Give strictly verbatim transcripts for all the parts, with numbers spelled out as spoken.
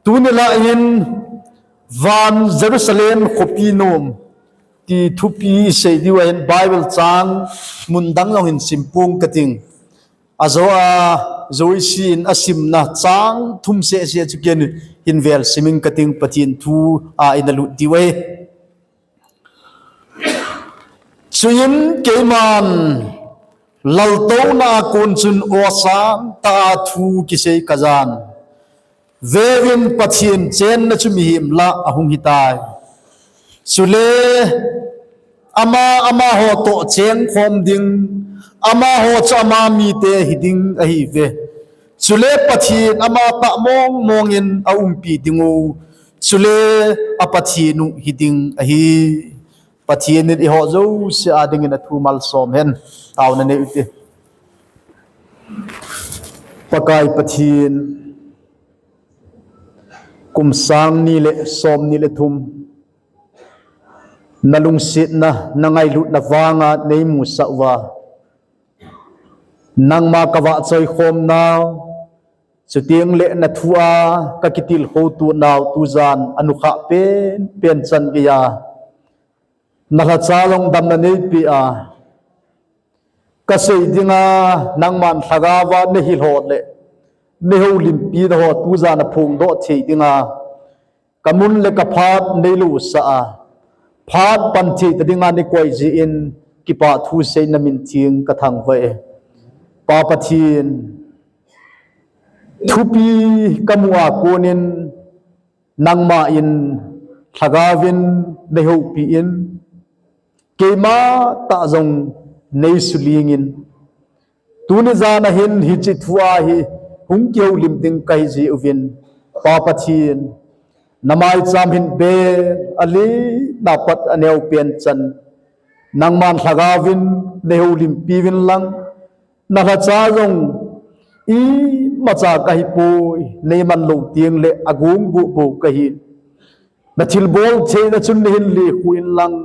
Tuni lah hin van Jerusalem khopi nom ti thupi isei diu ahin Bible chang mun dang jong hin simpung kating. Ajo a joisin asimna chang thum seh seh chu ken hin vel siming kating Pathen thu a ina lut diu ahi. Chuin keiman laltouna a kon chun awsang tah a thu kisei kajan. Veuvin Pathen chenna chu mihem lah a hung hitai. Chule ama, amaho toh chengkhom ding, amaho chu ama mite hiding ahiuve. Chule Pathen ama tah mong mongin aumpi diu. Chule a Pathen u hiding ahi. Pathen in eiho jouse a dingin athu malsom hen. Taona nei ute. Pakai Pathen, kum sang ni le som ni le thum, nalungsetna, nangailutna vanga neimusah uva, nangma kavahchoi khom nau, chuteng le nathu a kakitilkhou to nau tujan anukhah pen pen chan geiya nalhacha jong damna neipeh a, kasei dinga nangman lhagao va neihil ho le neihoulimpi na ho tujan aphongdoh thei dinga, kamun le kaphat neilosah a, phat pan thei ta dinga neikoi jeh in kipah thu seina min theng kathangvah e. Pa Pathen, thupi kamu a konin nangma in lhagaovin neihoupi in, keima tah jong neisulingin, tuni jan a hin hiche thu a hi hung kihoulim ding kahi jeh uvin, Pa Pathen, namaicham hin be a len a pat a neo pen chan, nangman lhagaovin neihoulimpi uvin lang, nalhacha jong imacha kahipoi, neiman lou teng le agong bou bou kahi. Nathilbol theina chun neihin lekhu in lang,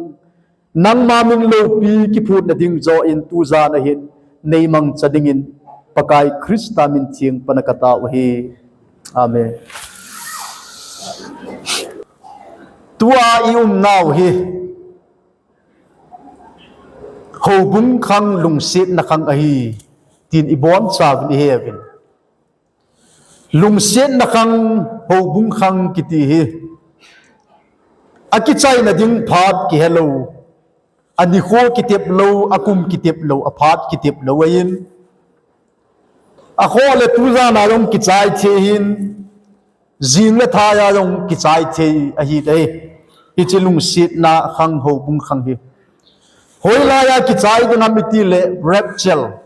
nangma min loupi kiphutna ding joh in tujan a hin neimangcha dingin Pakai Christa min theng pana katao ahi. Amen. Tua i umnau hi houbung khang lungsetna khang ahi, tin ibonchauvin iheuvin. Lungsetna khang, houbung khang kiti hi akichaina ding phat kihelou, anikho kitep lou, akum kitep lou, aphat kitep lou ahin, akho le tujan a jong kichai thei ahin, jing le thai a jong kichai thei ahi tai. Hiche lungsetna khang, houbung khang hi hoilai a kichai ding ham itile rapture.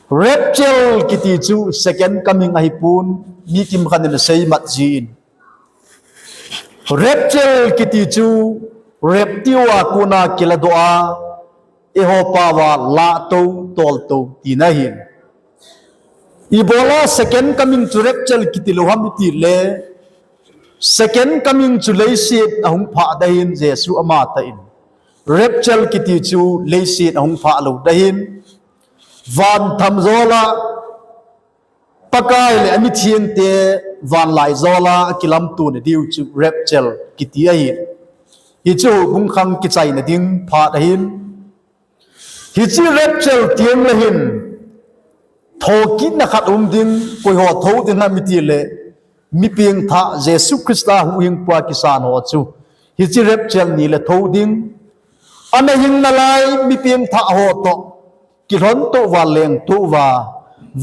Rapture kiti chu second coming ahipon, mi kimkhat in asei mat jin. Rapture kiti chu rapture a kona kiladoh a, eiho paova lahtou, toltou tina ahin. Ibola second coming chu rapture kiti lou ham itile, second coming chu leiset ahung phah ding ahin, Jesu amatah in. Rapture kiti chu leiset ahung phah lou ding ahin, van thamjol a Pakai le amithengte vanlaijol a akilamtona diu chu rapture kiti ahi. Hichu houbung khang kichaina ding phat ahin. Hiche rapture teng le hin thokitna khat um ding, koiho thou ding ham itile, mi pengthah Jesu Christa huhhingpu a kisan ho chu hiche rapture ni le thou ding. Ana hing nalai mi pengthah ho toh kilhon tou uva, lengtou uva,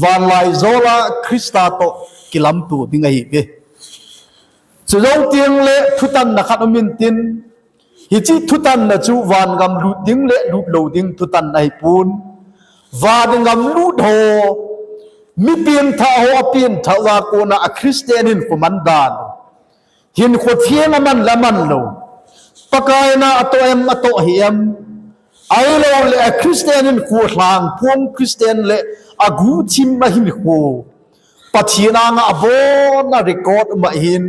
vanlaijol a Christa toh kilamto ding ahiuve. Chujou teng le thutanna khat um intin, hiche thutanna chu vangam lut ding le lut lou ding thutanna ahipon, vangam lut ho, mi pengthah ho apengthah uva kona a Christian hinkho man dan, hinkho theng aman le aman lou, Pakai na atoh em, atoh hih em, ahilouleh a Christian hinkho lhangphong, Christian le aguhthim a hinkho Pathen anga abonna record um ahin,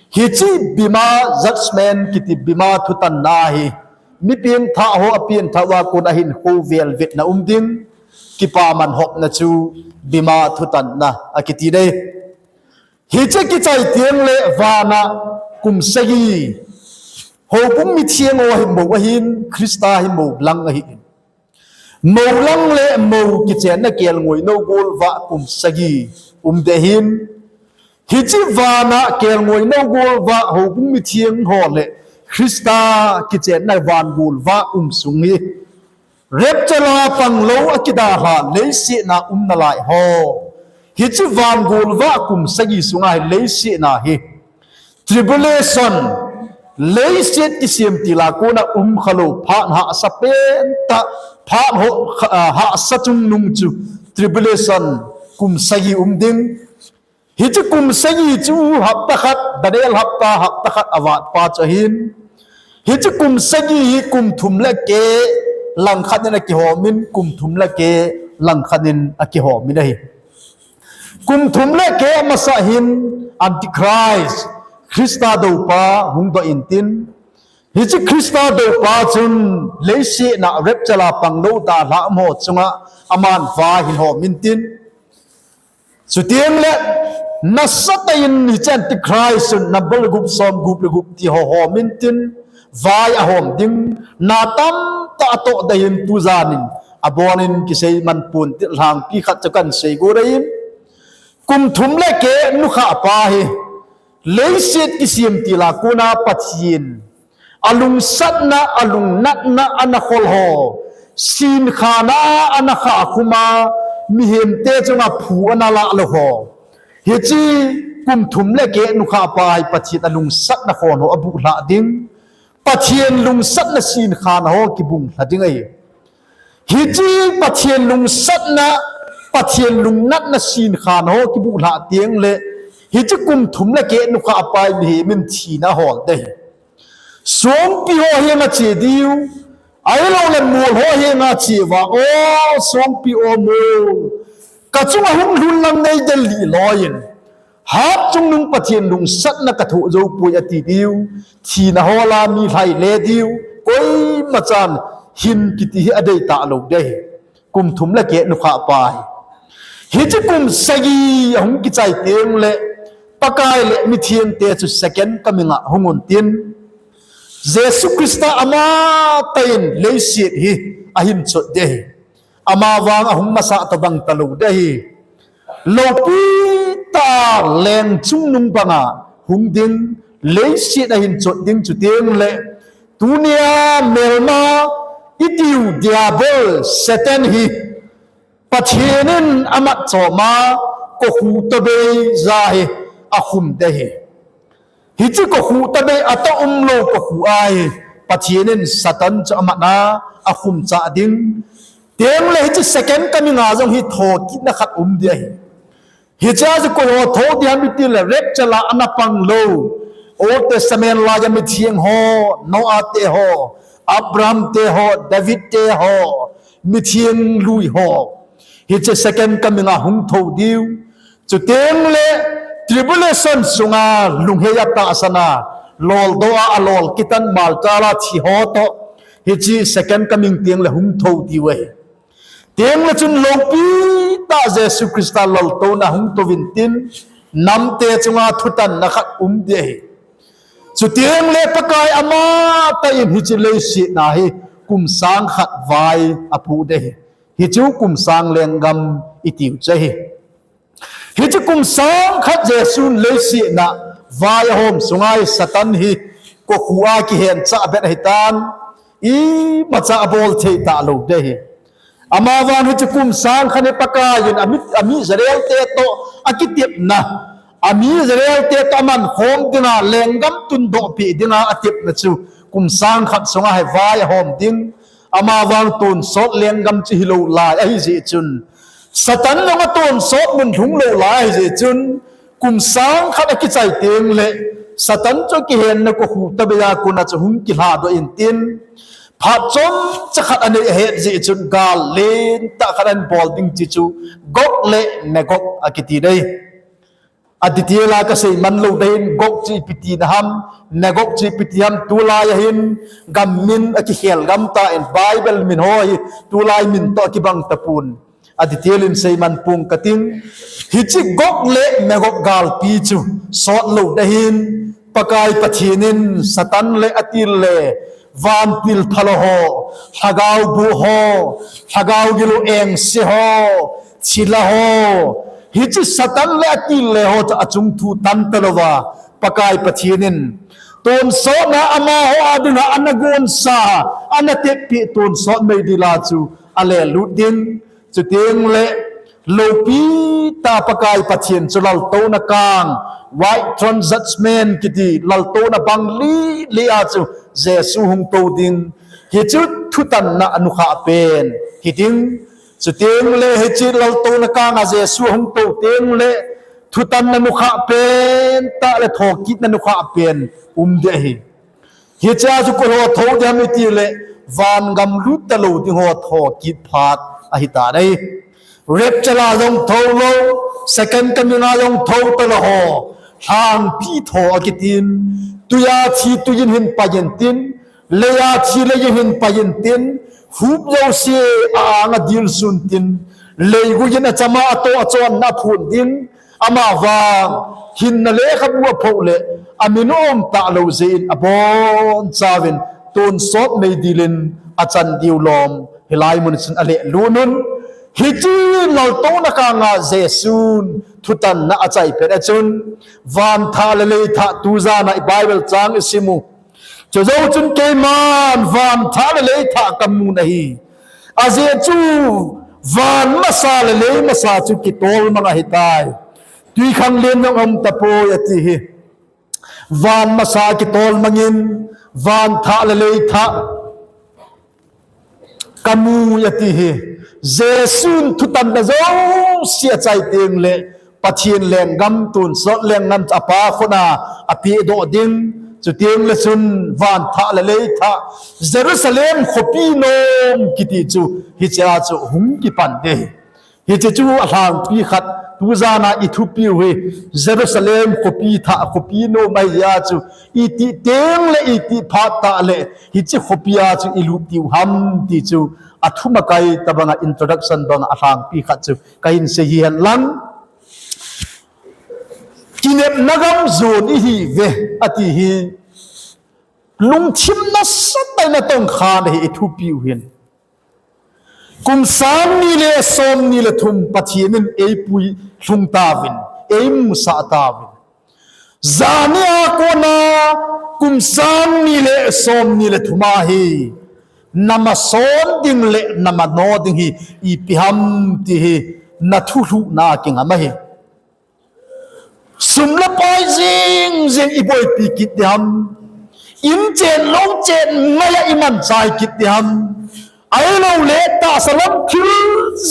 hiche bema judgment kiti bema thutanna hi mi pengthah ho apengthah uva kona hinkho velvetna um ding, kipaman hopna chu bema thutanna akiti ding. Hiche kichai teng le vana kum sagi, houbung mitheng ho hi mou ahin, Christa hi mou lang ahin. Mou lang le mou kichenna kelngoi nou gol vah kum sagi um ding ahin. Hiche vana kelngoi nou gol vah houbung mitheng ho le Christa kichenna van gol vah um sung hi, rapture a panglou a kidalha leiset a um nalai ho, hiche van gol vah kum sagi sunga hi leiset a hi tribulation, leiset kisem tila kona um khalou, phat hahsa pentah, phat ho, ah, hahsa chungnung chu tribulation kum sagi um ding. Hiche kum sagi chu hapta khat, Daniel hapta, hapta khat avat pa chu ahin. Hiche kum sagi hi kum thum le keh langkhat in akihomin, kum thum le keh langkhat in akihomin ahi. Kum thum le keh amasa hin Antichrist, Christa doupa hung doh intin, hiche Christa doupa chun leiset a rapture a panglou dalha um ho chunga aman vai hin hom intin. Chuteng le nasatah in hiche Antichrist chun number gup, som gup le gup ti ho hom intin, vai ahom ding, na tamtah atoh ding ahin, tujan in abonin kisei man pon, tilhangpi khat chu kahin sei got ahin. Kum thum le keh nukhah pa hi leiset kisem tila kona Pathen alungsatna, alungnatna ana khol ho, sinkhana ana khakhum a, mihemte chunga phu ana lah lou ho, hiche kum thum le keh nukhah pa hi Pathen alungsatna khon ho abuhlhah ding, Pathen lungsatna sinkhana ho kibunglha ding ahi. Hiche Pathen lungsatna, Pathen lungnatna sinkhana ho kibuhlhah teng le, hiche kum thum le keh nukhah pa hi mihem in thina ahol ding ahi. Songpi ho henga che diu, ahilou le mol ho henga che uva, O songpi, O mol, kachunga hung lhun lang nei del lih loi in, hat chungnung Pathen lungsatna kathoh jou poi ati diu, thina hol a mi lhai le diu, koimachan hin kiti hi adei talou ding ahi. Kum thum le keh nukhah pa hi. Hiche kum sagi ahung kichai teng le, Pakai le mithengte chu second coming a hung untin, Jesu Christa amatah in leiset hi ahin chot ding ahi. Amavang ahung masah tobang talou ding ahi. Loupitah a leng chungnung banga hung ding, leiset ahin chot ding, chuteng le tunia melma itiu Diabol Satan hi Pathen in amat choma kokhu tobei ja hi akhum ding ahi. Hiche kokhu tobei, atoh umlou kokhu a hi Pathen in Satan chu amat a akhum chah ding. Teng le hiche second coming a jong hi thokitna khat um ding ahi. Hichea chu koi ho tho ding ham iti le, rapture a ana pang lou Old Testament laiya mitheng ho, Noah te ho, Abraham te ho, David te ho, mitheng lui ho, hiche second coming a hung tho diu. Chuteng le tribulation sunga lunghei a tahsan a, loldoh a, alol kitan malkal a thi ho toh, hiche second coming teng le hung tho diu ahi. Teng le chun loupitah Jesu Christa laltouna hung tou vintin, namte chunga thutanna khat um ding ahi. Chuteng le Pakai amatah in hiche leiset a hi kum sang khat vai apoh ding ahi. Hichu kum sang lenggam itiu chu ahi. Hiche kum sang khat Jesun leiset a vai ahom sunga hi Satan hi kokhu a kihen chah bet ahitan, imacha abol thei talou ding ahi. Amavang hiche kum sang khat hi Pakai in ami, ami Israel te toh akitepna, ami Israel te toh aman khom dinga lenggam tundoh peh dinga atepna chu kum sang khat sunga hi vai ahom ding. Amavang tonsot lenggam chu hilou lai ahijeh chun, Satan jong atonsot mun lhung lou lai ahijeh chun, kum sang khat akichai teng le Satan chu akihenna kokhu tobei a kona chu hung kilhadoh intin, phat chomcha khat anei ahet jeh chun gal lentah khat ahin bol ding ti chu Gog le Magog akiti ding ahi. Adetail a kasei man lou ding ahin, Gog chu ipi tina ham, Magog chu ipi ti ham, tulai a hin gam min akikhel gam tan, Bible min ho hi tulai min toh akibang tapon. Ati telin seiman pung kating. Hiche Gog le Magog galpi chu sot lou ding hin, Pakai Pathen in Satan le atil le vantil thalo ho, lhagao bu ho, lhagao gilu engse ho, thila ho, hiche Satan le atil le ho chu achung thu tan talouva, Pakai Pathen in tonsotna amaho adinga ana gonsa, ana tepi tonsot meidila chu alelut ding. Chuteng le loupi tah Pakai Pathen chu laltouna kang, white throne judgment kiti laltouna bang lilea chu Jesu hung tou ding. Hichu thutanna anukhah pen hiding. Chuteng le hiche laltouna kanga Jesu hung tou teng le thutanna nukhah pen tah le thokitna nukhah pen um ding ahi. Hichea chu koi ho thou ding ham itile, vangam lut talou ding ho thokit phat ahitan ahi. Rapture a jong thou lou, second coming a jong thou talou ho, lhangpi tho akitin, tuiya thi tuiyin hin pai intin, leiya thi leiyin hin pai intin, hup jouse a-anga dilsun tin, leiguiyin achama atoh achonna aphun ding, amavang hinna lekhabu aphoh le, amin um talou jeh in abonchauvin tonsot meidilin achan diu lom hilai mun chun alelut un. Hiche laltouna kanga Jesun thutanna achai pet a chun, van thah le lei thah tujana i Bible chang isimu. Chujou chun keiman van thah le lei thah kamun ahi. Ajeh chu van masa le lei masa chu kitol mang ahitai. Twikhanglen jong um tapoi ati hi. Van masa kitol mangin, van thah le lei thah kamu ati hi. Jesun thutanna jouse achai teng le, Pathen lenggam tonsot lenggam chu apa khutna apehdoh ding. Chuteng le chun van thah le lei thah, Jerusalem khopi nom kiti chu hichea chu hung kipan ding. Hiche chu alhangpi khat, tujana i thupiu hi, Jerusalem khopi thah, khopi nom ahia chu, itih teng le itih phat tah le, hiche khopia chu ilut diu ham ti chu, athumakai tobanga introduction banga alhangpi khat chu kahin sei hihen lang. Kinepna gam jon ihiuve ati hi, lungthim nasatah in atongkhan ahi i thupiu hin. Kum sang ni le som ni le thum Pathen in eipui lhung tauvin, eimusah tauvin. Jani a kona kum sang ni le som ni le thum a hi, nama son ding le nama no ding hi ipi ham ti hi, na thulhuhna kingam ahi. Sum le pai jing jing iboipi kit ding ham. In chen lou chen maiya imanchai kit ding ham. Ahilouleh tahsa lam thil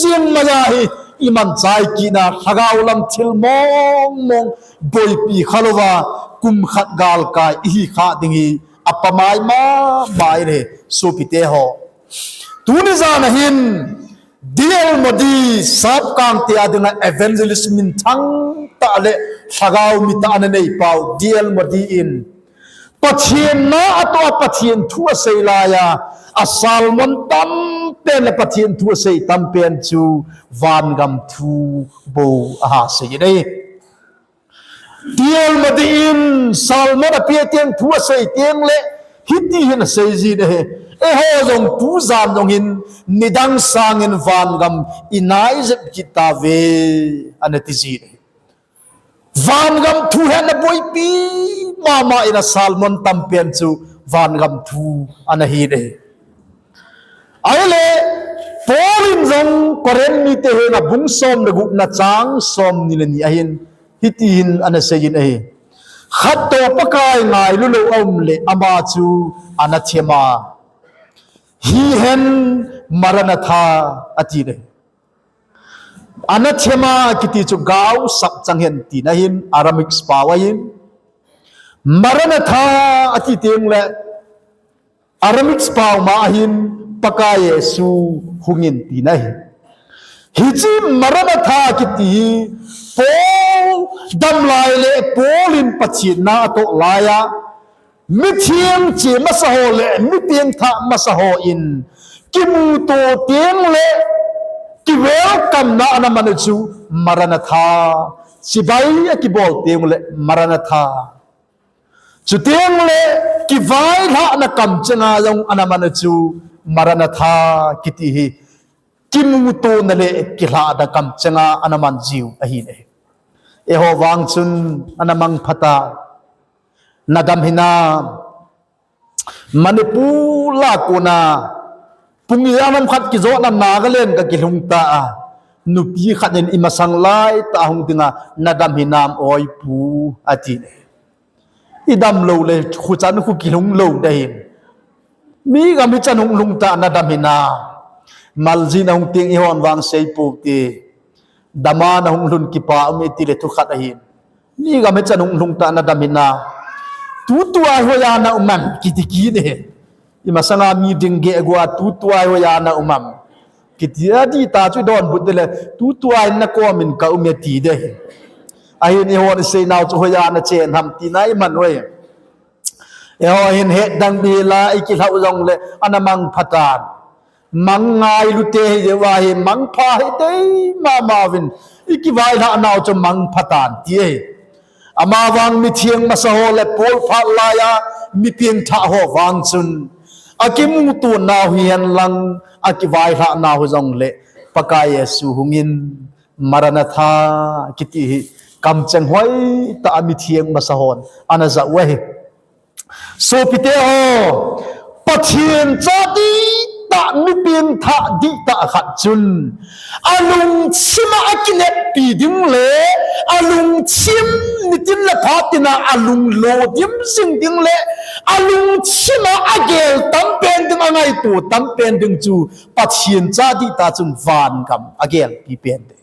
jing maiya hi imanchai kitna, lhagao lam thil mong mong boipi khalouva, kum khat galkai ihi kha ding hi apamai mama in ahi, sopite ho. Tuni jana hin, D L Moody, sapkangte a dinga evangelist minthang tah le lhagao mitah ana neipau D L Moody in, Pathen na atoh a Pathen thu asei laiya, a sermon tampen le Pathen thu asei tampen chu vangam thu bou aha seiyin ahi. D L Moody in sermon ape teng thu asei teng le, hiti hin asei jin ahi. Eiho jong tujan jong hin nidang sangin vangam inai jep kit tauve, ana ti jin ahi. Vangam thu hi ana boipi mama in a sermon tampen chu vangam thu ana hin ahi. Ahile, Paul in jong Corinth mite henga bung som le gupna chang som ni le ni ahin, hiti hin ana seiyin ahi. Khat toh Pakai ngailu lou aum le ama chu anathema. Hihen Maranatha ati le. Anathema kiti chu gaosap chang hen tina ahin, Aramaic pao ahin. Maranatha ati teng le, Aramaic pao ma ahin, Pakai Jesu hungin tina ahi. Hiche Maranatha kiti hi Paul damlai le Paul in Pathen na atoh laiya, mitheng che masa ho le mitheng thah masa ho in kimuto teng le Ki welcome na ana man u chu Maranatha. Chibai a kibol teng le Maranatha. Chuteng le kivailhahna kamchenga jong ana man u chu Maranatha kiti hi. Kimutona le kilhahna kamchenga ana man jiu ahi ne. Eiho vang chun ana mangpha ta. Nadam hinam. Manipur la kona pung ijat ham khat kijotna Nagaland ka kilhung ta a, nupi khat in imasang lai ta hung dinga, nadam hinam oi pu, ati ne. Idam lou le khuchan khu kilhung lou da hin. Mi gam hichan hung lhung ta, nadam hinam. Maljin ahung teng ihon vang sei pou te. Dama nahung lhun kipa um e ti le thu khat ahin. Mi gam hichan hung lhung ta, nadam hinam. Tutua hoiya na um am kiti kit e. Imasanga mi ding geh gua tutua hoiya na um am. Kiti a di ta chu donbut de le tutua in na kom in ka um e ti de. Ahin ihon isei nau chu hoiya na chen ham ti na iman oi. Eiho hin het dang bi la ikilhau jong le ana mangpha tan. Mang ngailu te hi jeh uva hi mangpha hi dei mama uvin ikivailhah nau chu mangpha tan ti ahi. Ama vang mitheng masa ho le pawl phat laiya mi pengthah ho vang chun akimuto nau hihen lang akivailhah nau hi jong le Pakai Jesu hungin Maranatha kiti hi kamcheng hoitah a mitheng masa hon ana ja u ahi. Sopite ho, Pathen cha dihtah, mi pengthah dihtah khat chun alungthim a akineppi ding le alungthim nitin le phatin a alunglo dim jing ding le alungthim a agel tampen ding, angaito tampen ding chu Pathen cha dihtah chun vangam agelpi pen ding.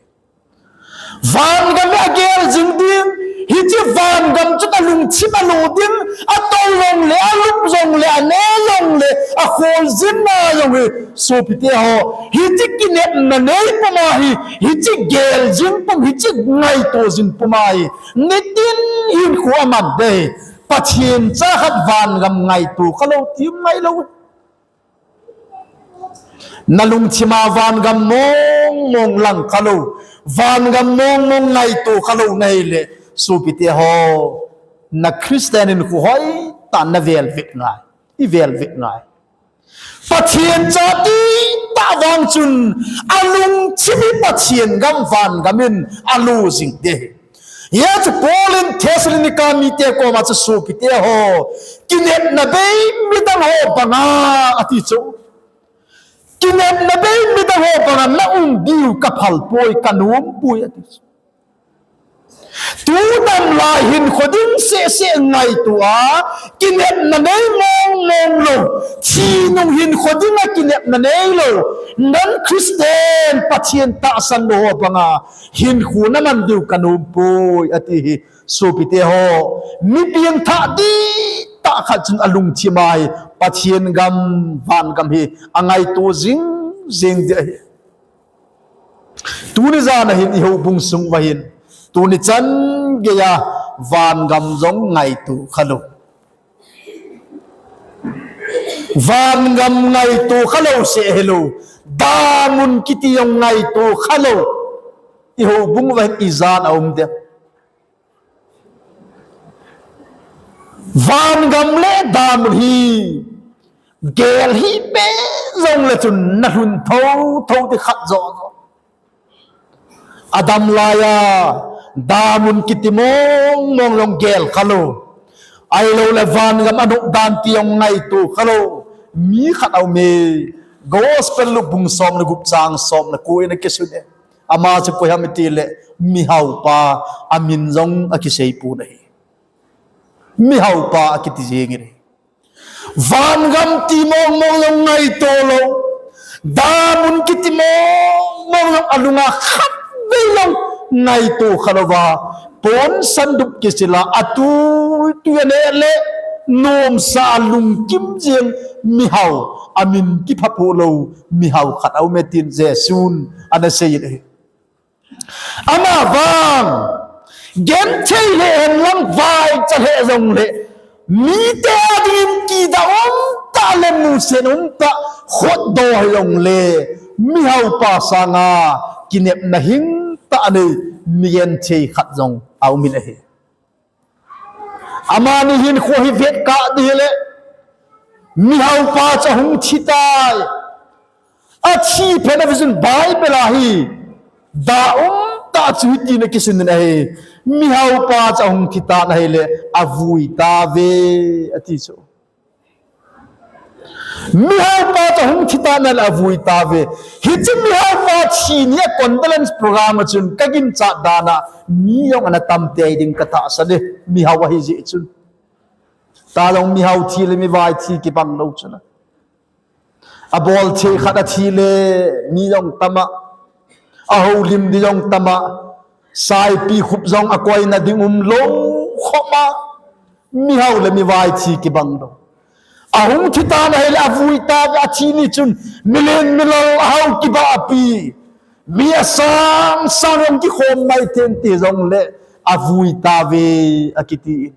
Vangam hi agel jing ding, hiche vangam chu alungthim a alo ding, atou jong le, alup jong le, ane jong le, akhol jing na jong hi, sopite ho, hiche kinepna nei puma hi, hiche gel jing pum, hiche ngaito jing puma hi, nitin hinkho aman ding, Pathen cha khat vangam ngaito khalou ti um ngailou. Nalungthim a vangam mong mong lang khalou, vangam mong mong ngaito khalou nahile, sopite ho, na Christian hinkho hoitah navel vek ngai, ivel vek ngai. Pathen cha dihtah vang chun alungthim hi Pathen gam vangam in alo jing ding. Hiche Paul in Thessalonica mite koma chu sopite ho, kinepna bei midang ho banga ati chu. Kinepna bei midang ho banga naum diu kaphal poi, kanom poi ati chu. Tudam lai hinkho ding seh seh ngaito a, kinepna nei mong mong lou, thi nung hinkho ding a kinepna neilou, non-Christian Pathen tahsan lou ho banga hinkho naman diu kanom poi ati hi. Sopite ho, mi pengthah dihtah khat chun alungthim a hi Pathen gam, vangam hi angaito jing jing ding ahi. Tuni jan a hin ihoubung sung uva hin, tuni chan geiya vangam jong ngaito khalou, vangam ngaito khalou seh hilou, damun kiti jong ngaito khalou, ihoubung uva hin ijat a um ding. Vangam le damun hi gel hih peh jongle chun nalhun thotho ti khat joh. Adam laiya damun kiti mong mong jong gel khalou, ahiloule vangam anop dan ti jong ngaito khalou mi khat aume. Gospel Luke bung som le gup chang som le ko in akisun e. Ama chu koi ham itile, mihaopa, amin jong akisei pon ahi. Mihaopa akiti jeng in ahi. Vangam ti mong mong jong ngaito lou, damun kiti mong mong jong alunga khatvei jong ngaito khalouva, ponsan dup kisila, atui tui aneh le, nomsa lungkim jeng mihao, amin kiphapoh lou mihao khat aume tin Jesun anasei in ahi. Amavang, genthei lheh henlang, vaicha lheh jongle, mite adingin kidah umtah le nusen umtah, khutdoh hijongle, Mihaopa sanga kinepna hingtah nei migenthei khat jong aum in ahi. Amani hin kho hi vetkah ding hile, mihaopa chu ahung thi tai. Athi phat a vejun Bible a hi da umtah chu hitin akisun in ahi. Mihaopa chu ahung thi tan ahile, avui tauve, ati chu. Mihaopa chu ahung thi tan ahile avui tauve. Hiche mihaopa thi ni a condolence program a chun kaginchat dan a mi jong ana tam tei ding katahsan e, mihao ahi jeh chun. Tua jong mihao thi le mivai thi kibang lou chu na. Abol thei khat athi le mi jong tam a, ahoulim ding jong tam a, saipi khup jong akoina ding umlou khop a, mihao le mivai thi kibang lou. Ahung thi tan ahile avui tauve, athi ni chun milen milal ahao kibahpi, mi asang sang jong kikhom mai tente jongle avui tauve akiti.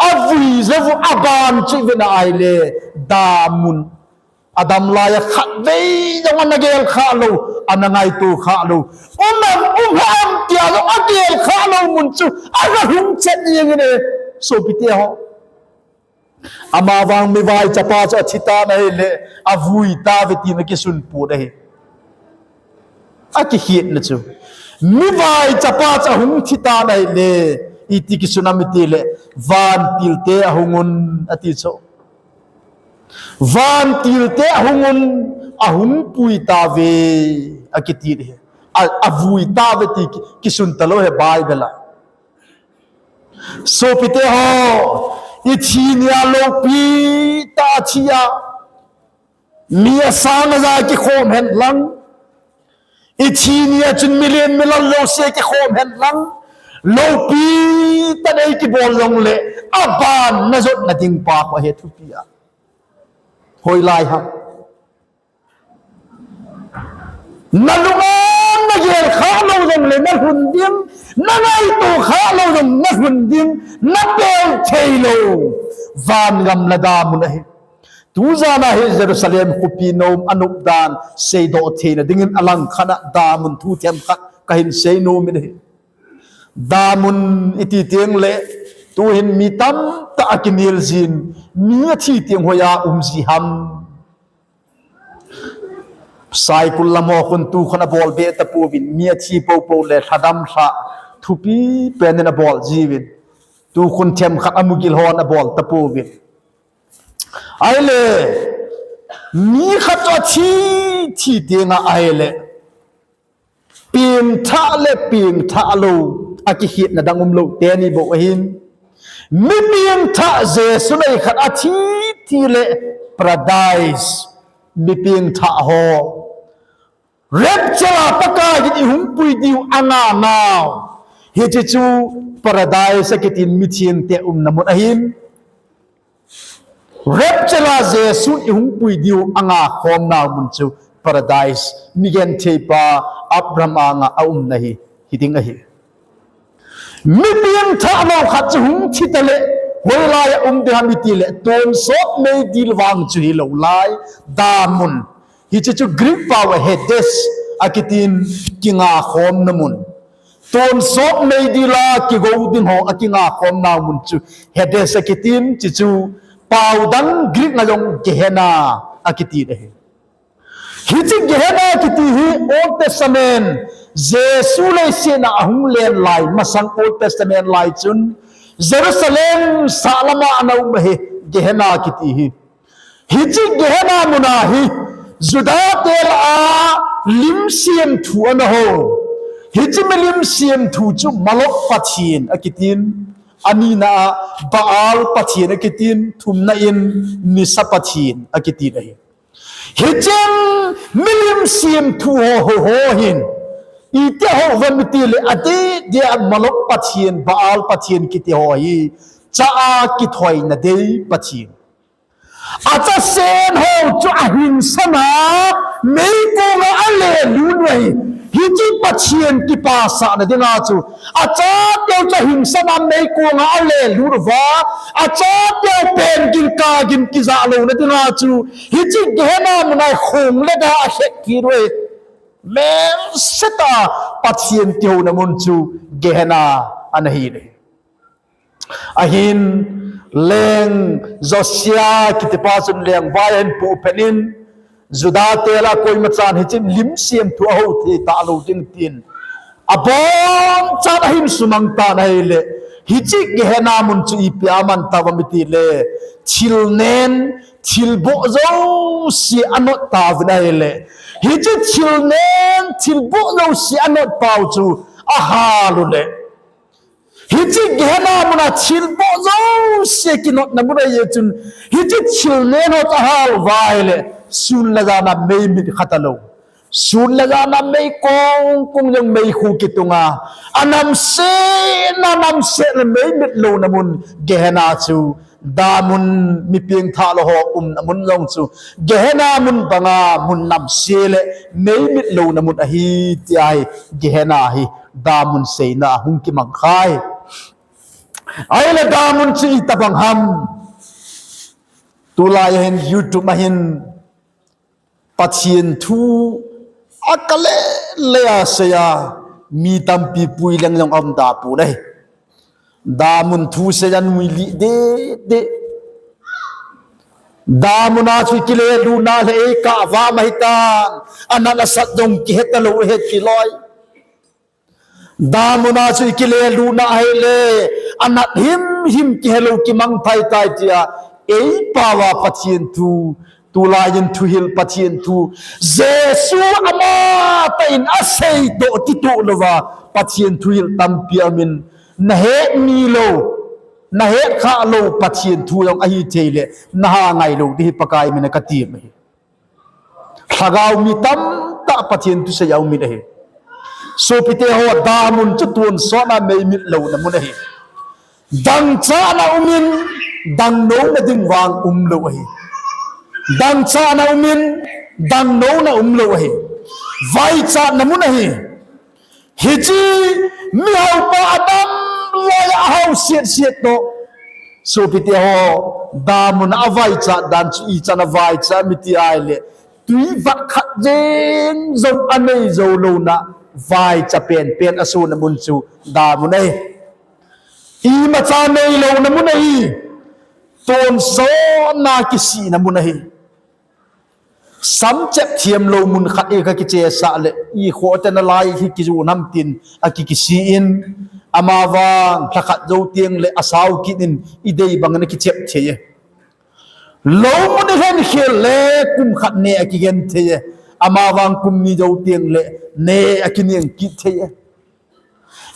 Avui jou u aban chu ivet na ahile, damun. Adam laiya khatvei jong ana gel khah lou, ana ngaito khah lou. Um am, um ham tia jong agel khah lou mun chu ana hung chet jeng in e, sopite ho. Amavang mivaichapa chu athi tan ahile, avui tauve tin akisun put ahi. Akikhetna chu, mivaichapa chu ahung thi tan ahile, iti kisun am itile, vantilte ahung un ati chu. Vantilte ahung un, ahung pui tauve akiti ahi. A, avui tauve ti ki, kisun talou ahi Bible a. Sopite ho, ithi nia loupi tah a thi a, mi asang aja kikhom hen lang, ithi nia chun milen milal jouse kikhom hen lang, loupi tah a nei kibol jongle, abanna jotna ding pa kho ahi thupi a. Hoilai ham. Nalung a nagel khah lou jongle nalhun ding, nangaito khah lou jong nalhun ding, napel thei lou vangam le damun ahi. Tujan a hi Jerusalem khopi nom anop dan seidoh theina dingin alangkhat a damun thu themkhat kahin seinom in ahi. Damun iti tengle, tuhin mi tamtah akinel jin, mi athi teng hoiya um ji ham. Saikul lam ho khun tukhun abolbe tapouvin, mi athi poupou le lhadam lhah thupi penin abol jiuvin, tukhun themkhat amugil hon abol tapouvin. Ahile, mi khat chu athi, thi tenga ahile, pengthah le pengthah lou, akikhetna dang umlou teni bou ahin. Mi pengthah Jesu nei khat athi, thi le Paradise mi pengthah ho, rapture a Pakai in eihung pui diu anganau, hiche chu Paradise akitin mithengte umna mun ahin. Rapture a Jesun eihung pui diu angakhomnau mun chu Paradise, migentheipa Abraham anga aumna hi hiding ahi. Mi pengthah lou khat chu hung thi tale, hoilai a um ding ham itile, tonsot meidil vang chu hilou lai, damun. Hiche chu Greek pao a Hades akitin, kingakhomna mun. Tonsot meidil a kigou ding ho akingakhomnau mun chu Hades akitin, hiche chu pao dang Greek a jong Gehenna akitin ahi. Hiche Gehenna kiti hi Old Testament, Jesu leiset a ahung len lai, masang Old Testament lai chun, Jerusalem sahlam a ana um ahi, Gehenna kiti hi. Hiche Gehenna mun a hi, Juda te lah a lim semthu ana hou. Hiche milim semthu chu Molok pathen akitin, anina a Baal pathen akitin, thumna in nisa pathen akitin ahi. Hicheng milim semthu ho, ho, ho hin, iti hou uvem itile, adeh deh a Molok pathen, Baal pathen kiti ho hi, cha a kithoina dei pathen. Achasen ho chu ahingsana meikong a alelut u ahi. Hiche pathen kipasahna dinga chu, achateu chu ahingsana meikong a alelut uva, achateu pen gin kagin kijah louna dinga chu, hiche Gehenna mun a khong le ga akhet kit u ahi. Melsetah a Pathen kihouna mun chu Gehenna ana hi le. Ahin leng Josia kitipa chun lengvai ahin pohpet in, Juda te lah a koima chan hiche lim semthu a hou thei talou ding tin, abonchauvin ahin sumang tan ahile, hiche Gehenna mun chu ipi a aman tauvem itile, thil nen, thil boh jouse anot tauvin ahile, hiche thil nen, thil boh jouse anot pau chu ahal u le, hiche Gehenna mun a thil boh jouse kinotna mun ahi chun, hiche thil nen ho chu ahal uva ahile, sun le jan a mei mit kha talou. Sun le jan a mei kong kong jong meikhu kitung a, anamsetna, namsetna mei mit louna mun Gehenna chu, damun mi pengthah lou ho umna mun jong chu, Gehenna mun banga mun namse le mei mit louna mun ahi tia hi Gehenna hi damun seina a hung kimang kha e. Ahile damun chu itobang ham? Tulai a hin YouTube a hin Pathen thu akale le a sei a mi tampi pui leng jong aum tapon ahi. Damun thu sei a nui lih deh deh. Damun a chu ikile lutna le eikah vam ahitan, anat asat jong kihe talou ahi tiloi. Damun a chu ikile lutna ahile, anat himhim kihelou kimang phai tai tia, eipao a Pathen thu, tulai in thuhil Pathen thu, Jesu amatah in asei toh kitoh louva Pathen thuhil tampi aumin, nahet milou, nahet khalou Pathen thu jong ahithei le, naha ngailou ding hi Pakai min a katem ahi. Lhagao mi tamtah Pathen thusei a um in ahi. Sopite ho, damun chu tonsot a mei mit louna mun ahi. Dangchah na umin, dangnouna ding vang umlou ahi. Dangchah na umin, dangnouna umlou ahi. Vaichatna mun ahi. Hiche mihaopa adam loi a ahao setset toh, sopite ho, damun a vaichat dan chu ichan a vaichat em iti ahile, tui vat khat jeng jong anei jou louna vaicha penpen asona mun chu damun ahi. Imacha neilouna mun ahi. Tonsotna kisihna mun ahi. Samchep thiam lou mun khat a kakichesah le, ikhoh tena lai hi kijon ham tin akikisih in, amavang lhakhat jou teng le asao kit in, idei bangin akichep thei e. Lou mun ilhen khel le kum khat ne akigen thei e. Amavang kum ni jou teng le ne akineng kit thei e.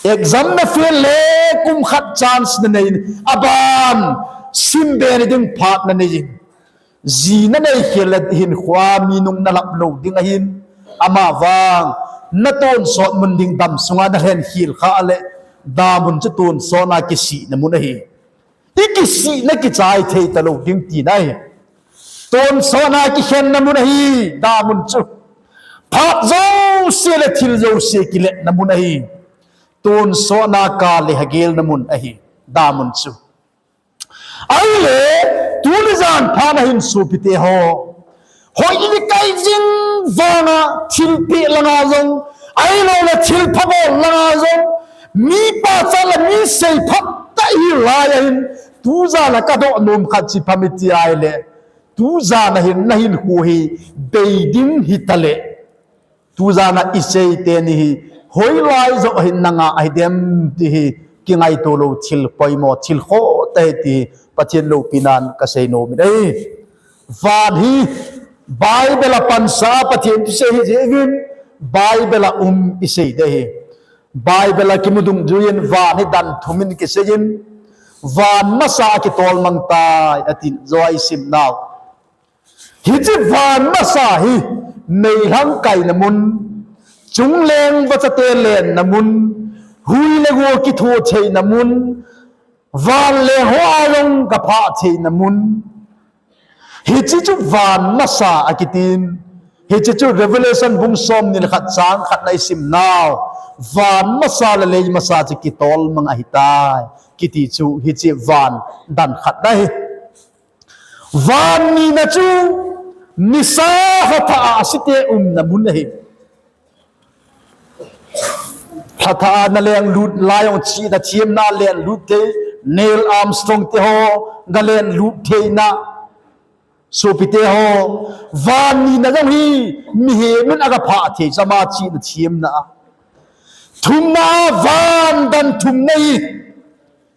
Exam na fail le kum khat chance nanei in, aban simbe nading phat nanei in. Ji nanei khel le hinkhoa mi nung nalap lou ding ahin, amavang natonsot mun ding dam sunga nalhen khel khah le, damun chu tonsotna kisihna mun ahi. Ikisihna kichai thei talou ding tina ahi. Tonsotna kikhenna mun ahi, damun chu. Phat jouse le thil jouse kiletna mun ahi. Tonsotna kale hagelna mun ahi, damun chu. Ahile, tuni jan phat a hin sopite ho, hoi ikai jing vanga thilpeh langa jong, ahiloule thilphabol langa jong, mi pachat le mi seiphat tah hilai ahin, tujan a kadoh nom khat chu ipi ham iti ahile, tujan a hin nahinkho hi bei ding hitale, tujan a isei teni hi hoilai joh ahin nanga ahidem ti hi kingaito lou thil poimo thil khoh tah ahi ti hi Pathen loupinan kasei nom in ahi. Van hi Bible a pansa Pathen thusei hijeh uvin Bible a um isei ding ahi. Bible a kimu dungjuiyin van hi dan thum in kiseiyin, van masa a kitolmang tai atin, jou a isimnau. Hiche van masa hi meilhang kaina mun, chungleng vachate lenna mun, hui le go kitho theina mun, van le hoa jong gaphah theina mun. Hiche chu van masa akitin. Hiche chu Revelation bung somni le khat chang khat na isimnau, van masa le lei masa chu kitolmang ahitai kiti chu hiche van dan khat ahi. Van nina chu nisa hatah a asite umna mun ahi. Phatha a na lenglut lai jong chihna themna lenglut thei, Neil Armstrong te ho na lenglut theina. Sopite ho, van nina jong hi mihem in aga phah thei chu ama chihna themna a. Thumna a van dan thumna hi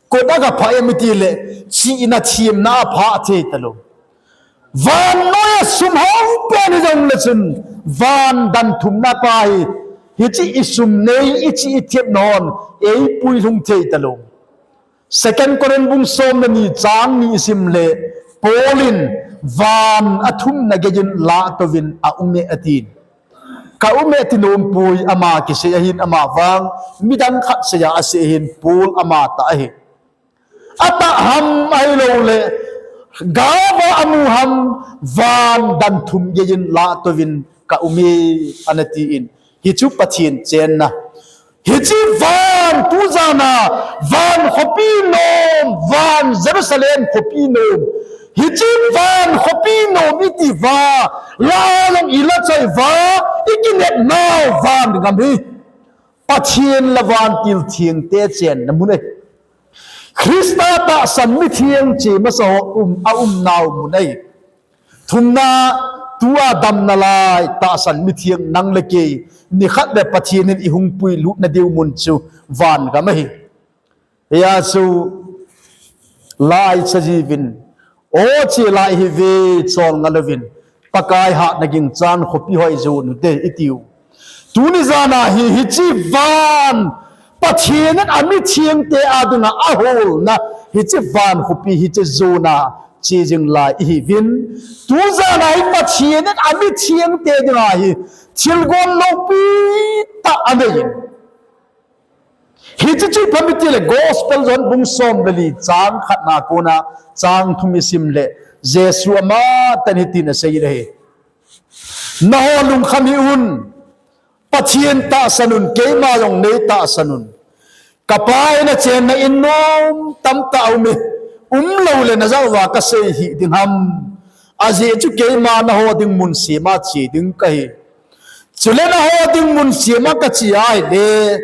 koi a aga phah em itile, chihna themna a phah thei talou. Vannoi a sum hao pen hijongle chun, van dan thumna pa hi, hiche i sum nei, iche i thep non, eipui lhung thei talou. Second Corinth bung som le ni chang ni isim le, Paul in van athumna geiyin lahtouvin aume atin. Ka ume ti nompoi, ama kisei ahin, ama vang midang khat seiya asei ahin, Paul ama tah ahi. Atah ham ahilouleh, gava amu ham, van dan thum geiyin lahtouvin ka ume, ana tin. Hichu Pathen chenna. Hiche van tujana, van khopi nom, van Jerusalem khopi nom. Hiche van khopi nom iti va, la jong ila choi va, ikinep nau van gam hi. Pathen le vantil thengte chenna mun ahi. Christa tahsan mitheng che masa ho um, aumnau mun ahi. Thumna, tua damna lai tahsan mitheng nang le kei, nikhat le Pathen in ihung puilutna diu mun chu van gam ahi. Hia chu lai chajiuvin, o che lai hi ve chol ngalouvin, Pakai hatna ging chan khopi hoi jo nute itiu. Tuni jana hi, hiche van, Pathen in amithengte adinga aholna, hiche van khopi hiche jona che jing lai ihiuvin. Tujana hi Pathen in amithengte dinga hi thilgon loupi tah aneiyin. Hiche chu ipi ham itile Gospel John bung som le li chang khatna kona chang thum isim le, Jesu amatah in hitin asei ahi. Nangho lungkham hih un, Pathen tahsan un, keima jong nei tahsan un. Ka Pa in achenna in nom tamtah aume, umlou le najah uva kasei hih ding ham. Ajeh chu keima nangho ding mun sema che ding kahi. Chule nangho ding mun sema kache ahile,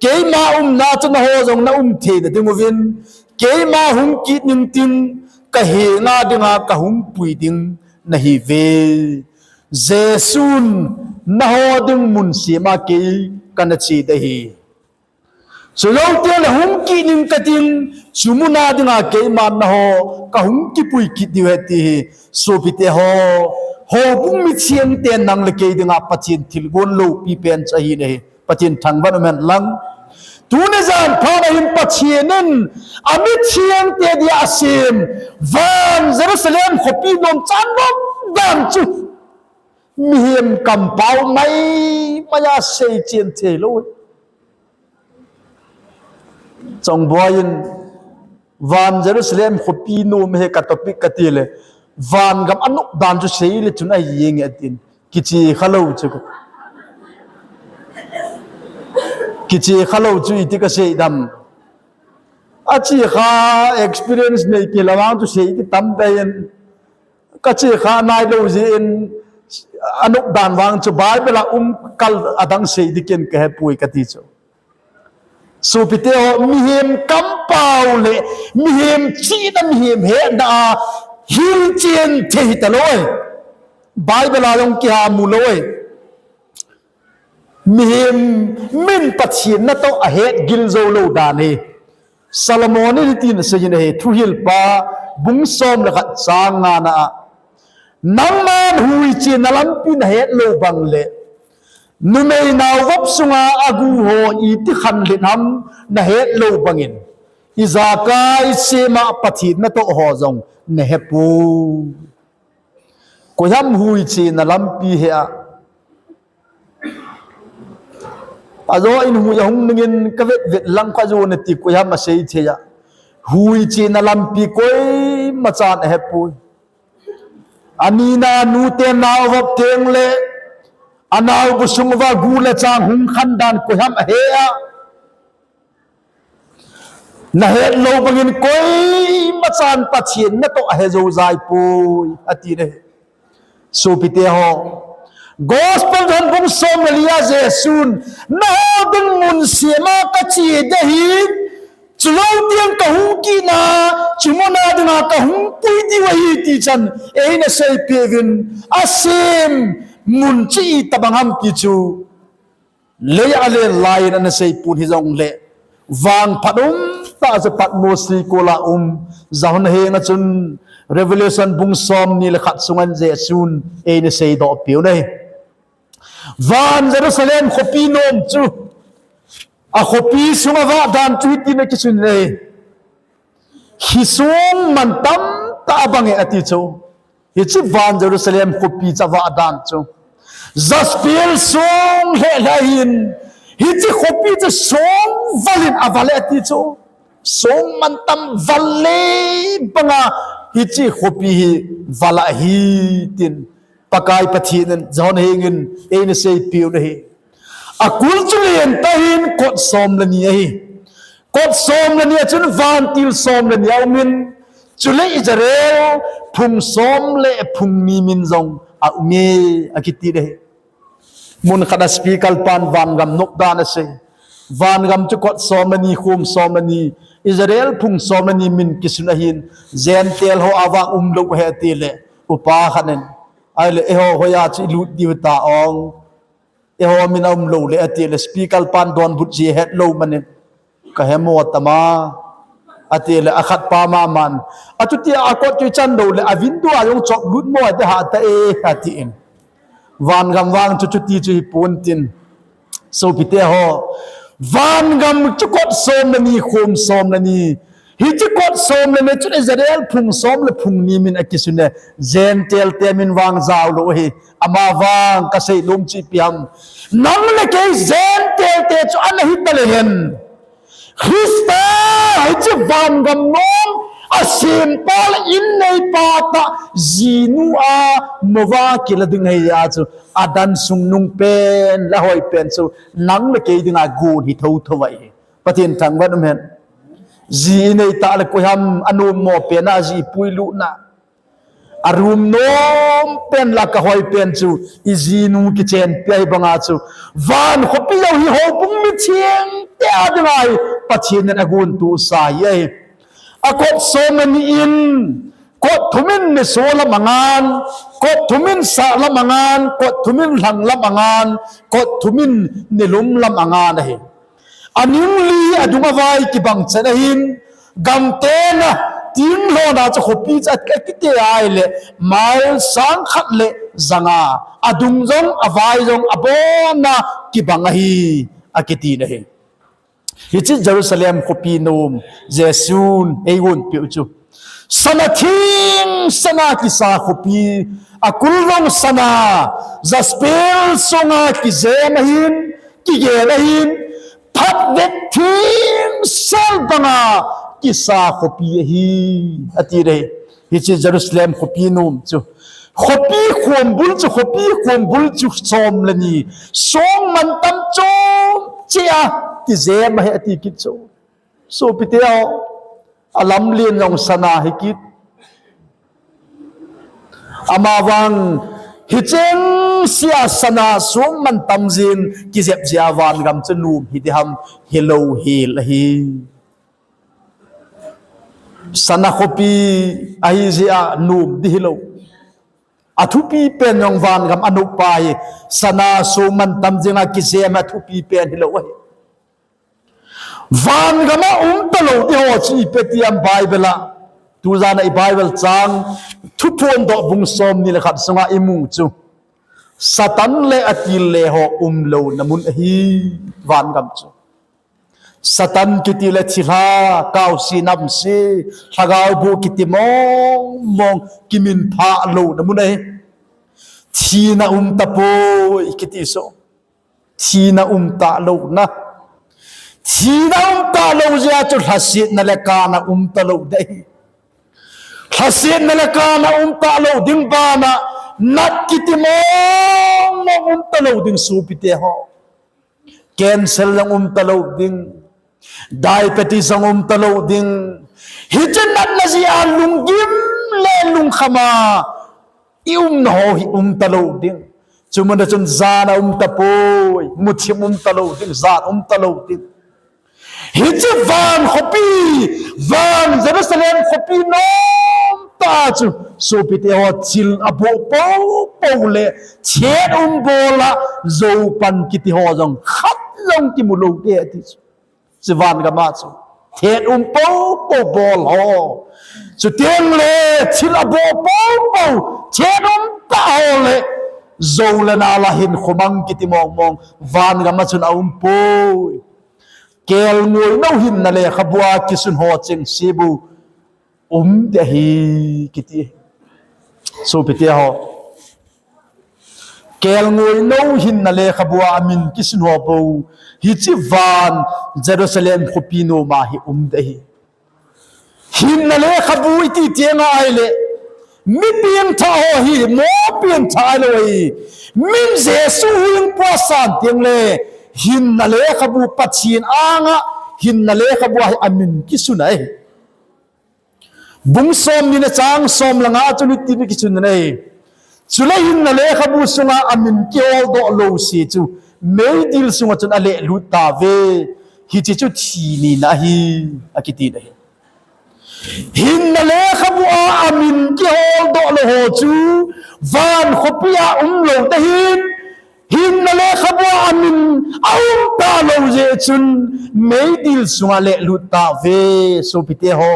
keima umna chu nangho jong naum theina dinguvin, keima hung kit ning tin, kahenga dinga kahung pui ding nahiuve. Jesun nangho ding mun sema kei kana che ding ahi. Chujou teng le hung kit ning kating, chu muna dinga keiman nangho kahung kipui kit diu ahi ti hi. Sopite ho, houbung mithengte nang le kei dinga Pathen thilgon loupi pen chu ahi nahi. Pathen thangvah in umhen lang. Tuni jan phat a hin Pathen in amithengte dia asem van Jerusalem khopi nom chan nom dan chu mihem kampao maimai a seichen theilou. Chongboi in van Jerusalem khopi nom hi ka topic katile, van gam anop dan chu seile chun ahi jenge atin. Kiche khalou chu. Kiche khalou chu iti kasei dam. Ache kha experience nei kei lamang chu sei kitam pen. Kache kha nailou jeh in anop dan vang chu Bible a um kal adang sei dingin kahepoi kati chu. Sopite ho, mihem kampao le mihem chihna, mihem hetna a hilchen thei hitalou. Bible a jong kiha mulou. Mihem min Pathen natoh ahet gil joulou dan hi. Solomon in hitin aseiyin ahi, Thuhilpa bung som le khat chang ngana a, nangman huichena lampi nahet lou bang le, numei naovop sunga agu ho iti khanlet ham nahet lou bangin, ijakai sema Pathen natoh ho jong nahepoi. Koiham huichena lampi he a, ajo in hui ahung ningin kavet vet lang kha jo nati, koiham asei thei a. Huichena lampi koimachan ahepoi. Anina nute naovop teng le, anaobu sung uva gu le chang hung khan dan koiham ahe a. Nahet lou bangin koimachan Pathen natoh ahe jou jaipoi, ati nahi. Sopite ho, Gospel John bung som le lia Jesun, "Nangho ding mun sema kache ding ahi, chulou ding kahung kit na, chumuna dinga kahung pui diu ahi," ti chan eina seipeh uvin, asem mun chu itobang ham ti chu lei a alen lai in ana seipeh un hijongle, vangphat umtah chu Patmos tui kola um John henga chun Revelation bung somni le khat sunga Jesun eina seidoh peh u ahi. Van Jerusalem khopi nom chu, a khopi sunga vah dan chu hitin akisun ahi. Hi song man tamtah abang e ati chu. Hiche van Jerusalem khopi chu avah dan chu. Jasper song lheh lheh ahin. Hiche khopi chu song val in aval e ati chu. Song man tam val le banga hiche khopi hi val ahi tin Pakai Pathen in John hengin eina seipeh u ahi. Akul chu lentah in kot som le ni ahi. Kot som le ni a chun vantil som le ni aum in, chule Israel phung som le phung ni min jong aum e, akiti ahi. Mun khat a speaker pan vangam nop dan asei. Vangam chu kot som le ni, khom som le ni, Israel phung som le ni min kisun ahin, Gentile ho avang umlou ahi atile, upa khat in, ahile eiho hoiya chu ilut diu ta ong. Eiho min aumlou le atile speaker pan donbut ji hetlou manin, "Kahemo tama," atile akhat pa maman, "Atuti a kot chu ichan lou le a window a jong chop lut mo ati ha ta e," atin. Vangam vang chu chuti chu hipon tin. Sopite ho, vangam chu kot som le ni, khom som le ni. Hiche kot som le ni chun Israel phung som le phung ni min akisun e, Gentile te min vang jaolou ahi. Amavang kasei nom chu ipi ham. Nang le kei Gentile te chu ana hita le hen, Christa hiche vangam nom asempa le inneipa tah jinu a mouva kila ding ahi a chu, adan sung nung pen le hoi pen chu nang le kei dinga gon hi thotho ahi. Pathen thangvah in um hen. Ji inei tah le koi ham anom mo pen a ji ipuilutna. A room nom pen le kahoi pen chu ijinu kichenpi ahi banga chu, van khopi jou hi houbung mithengte a dinga hi Pathen in agontohsa ahi. Akot som le ni in, kot thum in niso lam angan, kot thum in sah lam angan, kot thum in lhang lam angan, kot thum in nilum lam angan ahi. Aning li adung avai kibang chan ahin, gamtena tinglhona chu khopi chu akite ahile, mile sang khat le janga, adung jong avai jong abona kibang ahi, akiti ahi. Hiche Jerusalem khopi nom Jesun eigonpeh u chu, sana theng sana kisa khopi, akul jong sana, jasper sunga kijem ahin, kigen ahin, phatvet thengsel banga kisa khopi ahi, ati ahi. Hiche Jerusalem khopi nom chu, khopi khombul chu, khopi khombul chu som le ni, song man tam chom cheh a kijem ahi ati kit chu. Sopite ho, alamlen jong sana hi kit. Amavang hicheng sea sana song man tam jing kijep jeh a vangam chu nom hiding ham, hilou hel ahi. Sana khopi ahi jeh a nom ding hilou. Athupi pen jong vangam anoppa hi sana song man tam jing a kijem athupi pen hilou ahi. Vangam a umtalou ding ho chu ipi ti ham Bible a. Tujan a i Bible chang Thuphondoh bung somni le khat sunga imu chu, Satan le atil le ho umlouna mun ahi vangam chu. Satan kiti le thilha, kaose namse, lhagao boh kiti mong mong kiminphah louna mun ahi. Thina umtapoi kiti so. Thina umtalouna. Thina umtalou jeh a chu lhasetna le kana umtalou ding ahi. Lhasetna le kana umtalou ding bana, nat kiti mong mong umtalou ding sopite ho. Cancer jong umtalou ding. Diabetes jong umtalou ding. Hiche natna jeh a lunggim le lungkham a i umna ho hi umtalou ding. Chumun a chun jan aum tapoi, muthim um talou ding, jan um talou ding. Hiche van khopi, van Jerusalem khopi nom tah chu, sopite ho, thil aboh poupou le, thet um bol a, jou pan kiti ho jong khat jong kimu lou ding ahi ti chu. Hiche van gam a chu, thet um poupou bol ho, chuteng le thil aboh poupou, thet um tah ho le, jou le nal a hinkho mang kiti mong mong van gam a chun aum poi. Kelngoi nou hinna lekhabu a kisun ho chengse bou um ding ahi kiti. Sopite ho, kelngoi nou hinna lekhabu a amin kisun ho bou hiche van Jerusalem khopi nom a hi um ding ahi. Hinna lekhabu iti teng ahile, mi pengthah ho hi, mo pengthah ahilou ahi. Min Jesu hung puasan teng le, hinna lekhabu, Pathen anga hinna lekhabu a hi amin kisun ahi. Bung somni le chang som le nga a chun hitin akisun ahi. Chule hinna lekhabu sunga amin kihol doh lou se chu meidil sunga chun alehlut tauve. Hiche chu thi nina ahi, akiti ahi. Hinna lekhabu a amin kihol doh lou ho chu van khopi a um lou ding ahin, hinna lekhabu a amin aum talou jeh chun meidil sunga alehlut tauve, sopite ho.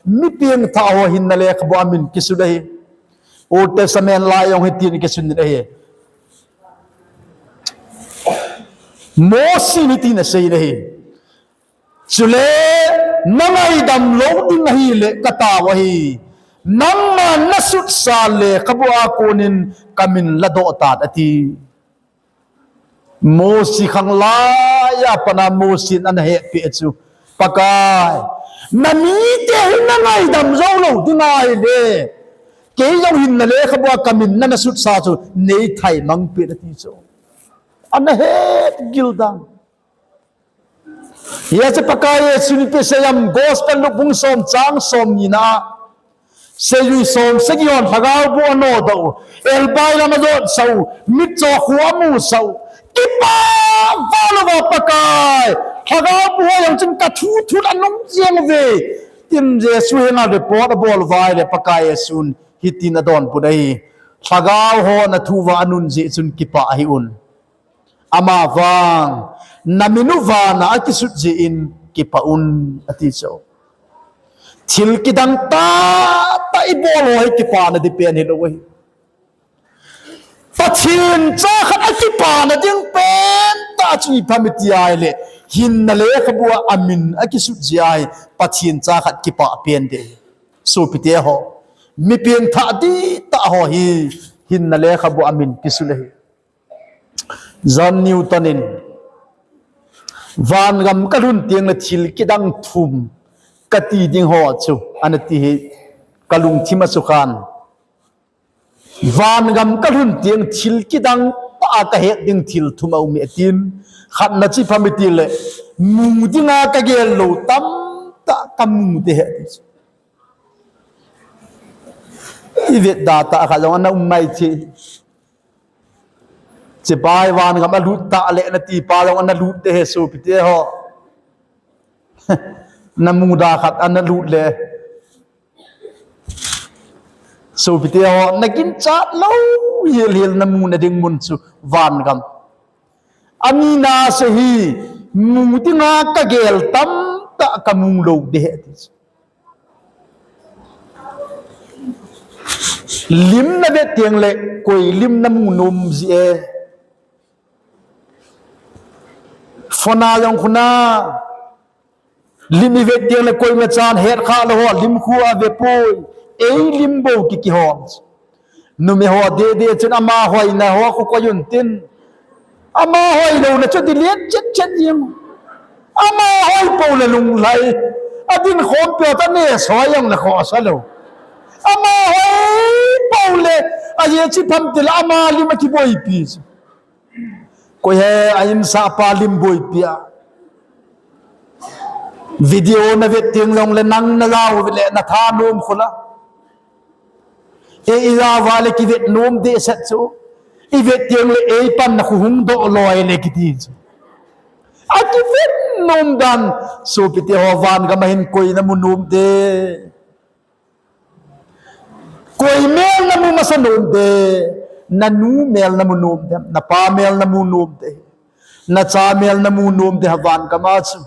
Mi pengthah ho hinna lekhabu a amin kisun ahi. Old Testament lai jong hitin kisun ahi. Mosi in hitin asei ahi. Chule, nangaidam lou ding ahile katao ahi. Nangman nasutsa lekhabu a konin kamin ladoh tan ati. Mosi khanglai a pat a Mosi in ana hepeh chu, Pakai, namite hi nangaidam jou lou ding ahile, kei jong hinna lekhabu a kamin nasutsa chu neithaimang peh in ati chu. Ana hetgil dan. Hiche Pakai Jesun ipi asei em, Gospel Luke bung som chang somni na a, seijui som sagi hon lhagao boh anodoh u, elbai lam ajotsah u, mitcho khu amusah u, kipah val uva Pakai, lhagao boh ho jong chun kathuthut anung jeng uve, tin Jesu henga report abol uva ahile Pakai Jesun hitin adonbut ahi, lhagao hon athu uva anun jeh chun kipah hih un. Amavang, namin u vana akisut jeh in kipah un, ati chu. Thil kidang tahtah ibol ho hi kipana ding pen hilou ahi. Pathen cha khat akipana ding pentah chu ipi ham iti ahile, hinna lekhabu a amin akisut jeh a hi Pathen cha khat kipah pen ding ahi. Sopite ho, mi pengthah dihtah ho hi hinna lekhabu a amin kisun ahi. John Newton in, vangam kalhun teng le thil kidang thum kati ding ho chu, anati hi kalungthim asukhan. Vangam kalhun teng thil kidang tah a kahet ding thil thum aume atin, khatna chu ipi ham itile, mu dinga kagel lou tamtah kamu ding ahi ati chu. Ivetda tah khat jong ana um mai thei. Hichepa hi vangam alut tah le nati pa jong ana lut ding ahi sopite ho. Namuda khat ana lut le, sopite ho, naginchat lou helhel namuna ding mun chu vangam. Anina chu hi, mu dinga kagel tamtah kamu lou ding ahi ati chu. Lim navet teng le koi lim namu nom ji e. Phone a jong khu na, lim ivet teng le koima chan hetkhah lou ho lim khu ave poi. Ei lim bou kikihom. Numei ho dede chun ama hoina ho khu koi un tin, ama hoilouna chu delete chet chet jeng. Ama hoi pou le lunglhai. Adin khompi ho toh neh soi jong le khohsa lou. Ama hoi pou le, ajeh chu ipi ham itile ama lim akiboipi chu. Koi he a insahpa lim boipi a? Video navet teng jongle nang najao le nathanom khu la. E, ijao vale kivet nom dehset chu. I vet teng le ei panna khu hung doh loi le kiti chu. A kivet nom dan, sopite ho, van gam a hin koi namu nom de. Koi mel namu masa nom de, nanu mel namu nom de, napa mel namu nom de, nacha mel namu nom de, van gam a chu.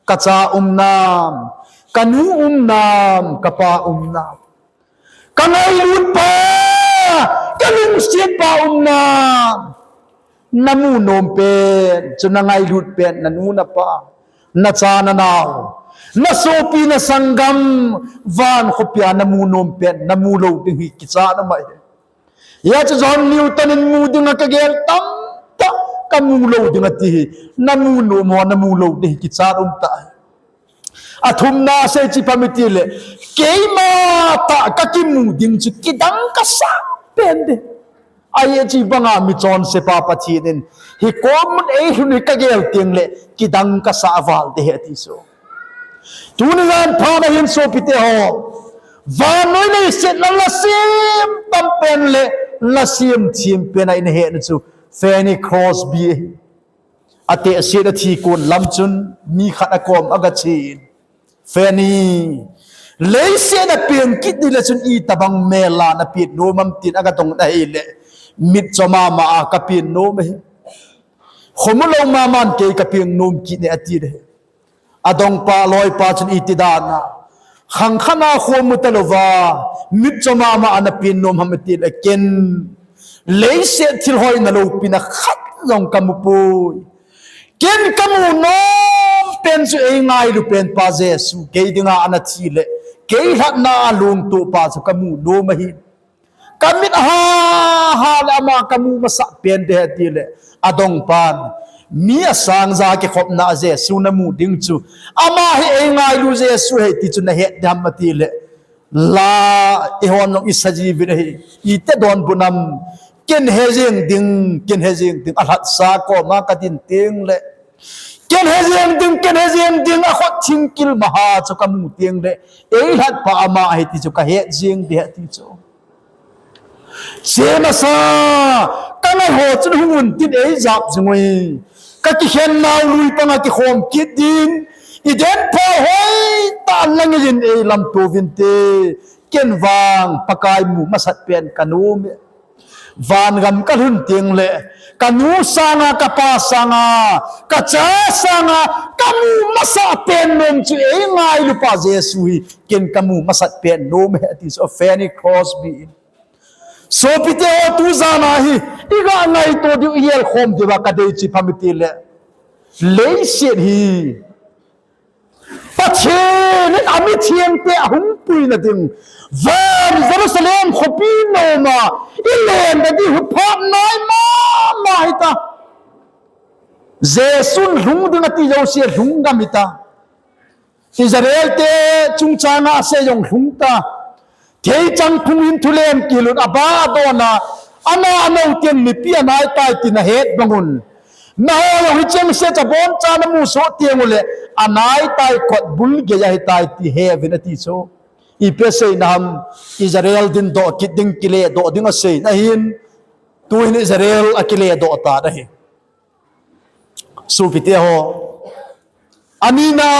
Kacha um nam, kanu um nam, kapa um nam. Ka ngailut pa, ka lungset pa um nam. Namu nom pen, chu na ngailut pen, nanu napa, nacha nanao, nasopi nasanggam, van khopia namu nom pen, namu lou ding hi kichat um ahi. Hia chu John Newton in mu dinga kagel tamtah, kamu lou ding ati hi, namu nom ho, namu lou ding hi kichat um tah. Athumna asei chu ipi ham itile, keima tah kakimu ding chu kidang kasa pen de. Ahi, chu banga michonsepa Pathen in, hi komun eilhun hi kagel teng le, kidang kasa val de ahi ati chu. Tuni jan phat a hin sopite ho, vannoi leiset a la sem tam pen le, la sem them pen a ina hetna chu Fanny Crosby ahi. Ateh set a thi kon lam chun mi khat akom aga chen. Fanny, leiset a pen kit ni le chun itobang mel a na pet nom am tin aga dong na hile, mitcho mama a ka pet nom ahi. Khomu lou maman kei ka peng nom kit ne ati le. Adongpa loipa chun iti dan a, khang khat a khomu talouva, mitcho mama a na peng nom ham ati le, ken leiset thil hoina loupina khat jong kamu poi. Ken kamu nom pen chu eingailu pen pa Jesu, kei dinga ana thi le, kei lhatna a lungtoh pa chu kamu nom ahi. Kamit aha, aha le ama kamu masat pen de ahi ati le, adongpan, mi asang ja kikhopna a Jesu namu ding chu, ama hi eingailu Jesu ahi ti chu nahet dem ati le, la, eihon jong isa jiuvin ahi, iti donbut nam, ken he jeng ding, ken he jeng ding, alhatsa koma kadin teng le, ken he jeng ding, ken he jeng ding, akhut thingkil maha chu kamu teng le, eilhatpa ama ahi ti chu kahet jeng de ahi ti chu. Chemasa, kangai ho chun hung un tin eijap jing uve. Kakikhen nau lui panga kikhom kit din. Iden pha hoitah lang in eilamto uvinte. Ken vang Pakai mu masat pen kanom e. Van gam kalhun teng le, kanu sanga, kapa sanga, kacha sanga, kamu masat pen nom chu eingailu pa Jesu hi, ken kamu masat pen nom e, ati chu Fanny Crosby in. Sopite ho, tu jan a hi, iga ngaito diu, ihel khom diuva kadei chu ipi ham iti le, leiset hi Pathen in amithengte ahung puina ding, van Jerusalem khopi noma ilen na ding hi phat nai mama hita. Jesun lhung ding ati jouse lhung gam hita. Israel te chungchanga asei jong lhung ta. Theichang phung hin thulem kilhun aba adon a, ana anao ten mipi anai tai ti nahet bang un. Naho jong hicheng se chabon cha namu soh teng ule, anai tai, kot bul gei ahi tai ti he uvin ati chu. Ipi asei na ham, Israel ding doh kit ding, kile doh ding asei na hin, tu hin Israel akile doh ta na hi. Sopite ho, anina,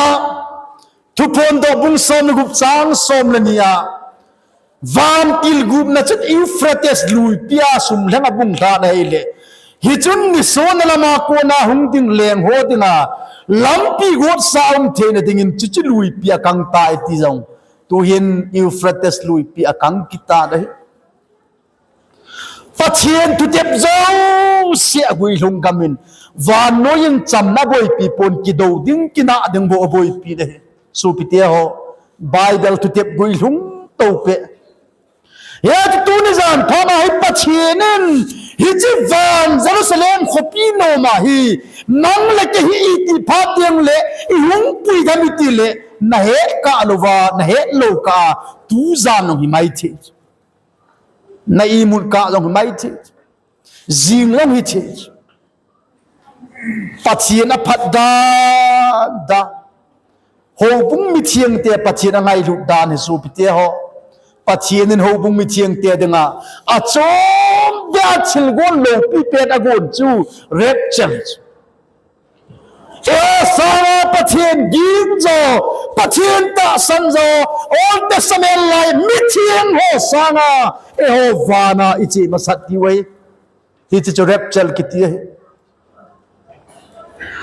Thuphon doh bung som le gup chang som le ni a, vantil gupna chun Euphrates luipi a sum lheng abung lha na hile, hichun nisona lama kona hung ding leng ho dinga lampi gotsa um theina dingin chuche luipi akang tai ti jong, tu hin Euphrates luipi akang kit ta na hi. Pathen thutep jouse aguilhung gam in, vannoi in chamna aboipi pon, kidou ding, kinah ding bou aboipi na hi. Sopite ho, Bible thutep guilhung tou peh. Hiti tuni jan phat a hi Pathen in, hiche van Jerusalem khopi noma hi, nang le kei hi iti phat teng le, ihung pui dem iti le, nahet kah louva, nahet lou kah a, tu jan jong hi mai thei. Na imut kah jong hi mai thei. Jing jong hi thei. Pathen aphat dan dan. Houbung mithengte Pathen angailut dan hi sopite ho. Pathen in houbung mithengte dinga achom be thilgon loupi pen agon chu rapture chu. Eiho sanga Pathen ging jo, Pathen tahsan jo, Old Testament lai mitheng ho sanga eiho vana iche masat diu ahi. Hiche chu rapture kiti ahi.